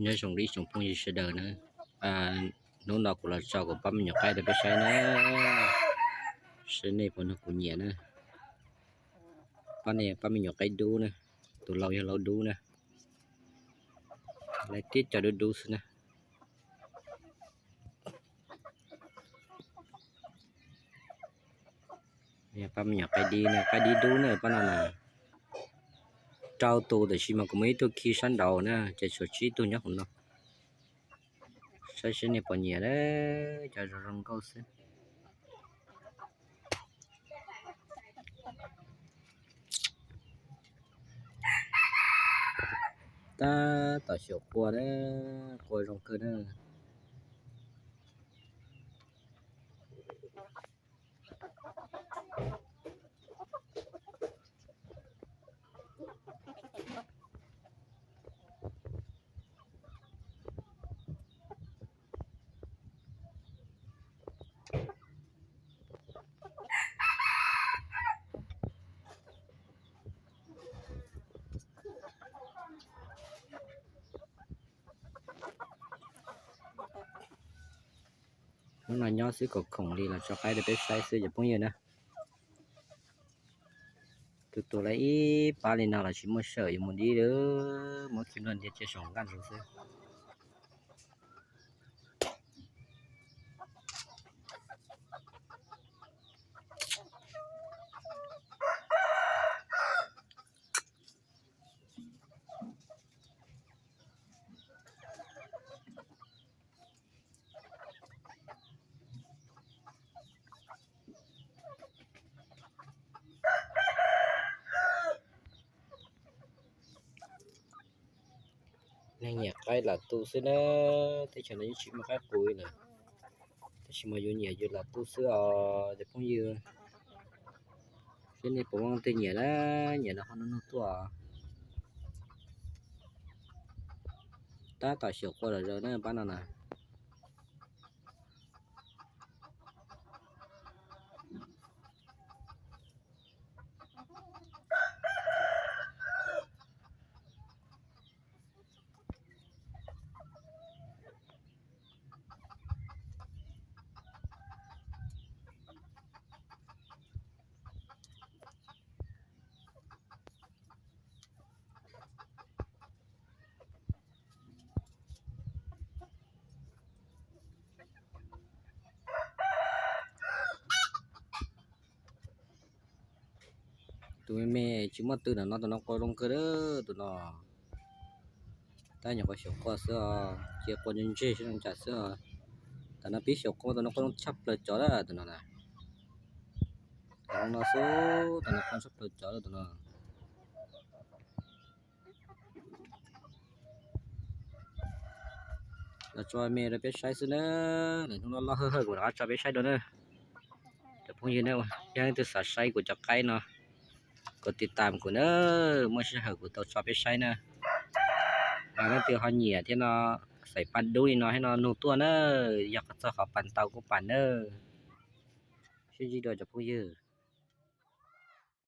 Nyob zoo ib tsoom phooj ywg sawv daws na, hnub no kuv los tso kuv pab me nyuam qaib rau peb saib na, saib nej puas nrog kuv nyiam na. Pab ne pab me nyuam qaib dub na, tus laus yog laus dub na, lawv tib co dub dub xwb na. Pab me nyuam qaib dib na, qaib dib dub na pab no na. Rau tus tiam sis mas kuv muaj ib tug khi sab nraud na ces tshuav tsib tug nyob hauv no. Saib seb nej puas nyiam, cov zoo zoo nkauj xwb. Tab tom xyaum qua na, qua zoo kawg na. Hnub no nyob xwb kom khoom li los tso qaib rau peb saib xwb cov phooj ywg na. Tus tus lawv ib pab li no los tsis muaj sij hawm yuav mus dib li, muab khi nrog ntiag cia saum nqaj ntug xwb. Neeg nyiam qaib lam tu xwb na, teb chaws no yeej tsis muaj qaib qus li lawm, tab sis mas yus nyiam yus lam tu xwb os cov phooj ywg. Seb nej puas muaj leej twg nyiam na, nyiam no ho nug nug tuaj. Tab tom xyaum qua zom zaws na pab no na. Tus me me tsis muaj tw ntawm no, tus no qua zoo kawg tus no. Tab nyuam qhuav xyaum qua xwb os, cia qua ntseg ntseg seb zoo cas xwb os. Tam no pib xyaum qua tus no qua zoo tshaj plaws cov lawm tus no na. Tus no xwb, tus no qua tshaj plaws cov lawm tus no. Los tso me rau peb saib xwb na, lwm hnub loj loj hawj hawj kuv rov qab tso peb saib dua na. Cov phooj ywg na, yog leej twg xav saib kuv cov qaib no, kuv tiv tam kuv na, muaj sij hawm kuv tau tso peb saib na. Mas leej twg ho nyiam thiab no, xaiv paj dub li no thiab no nug tuaj na, yog qhov txog qhov pas ntau kuj pas na. Sib ntsib dua cov phooj ywg.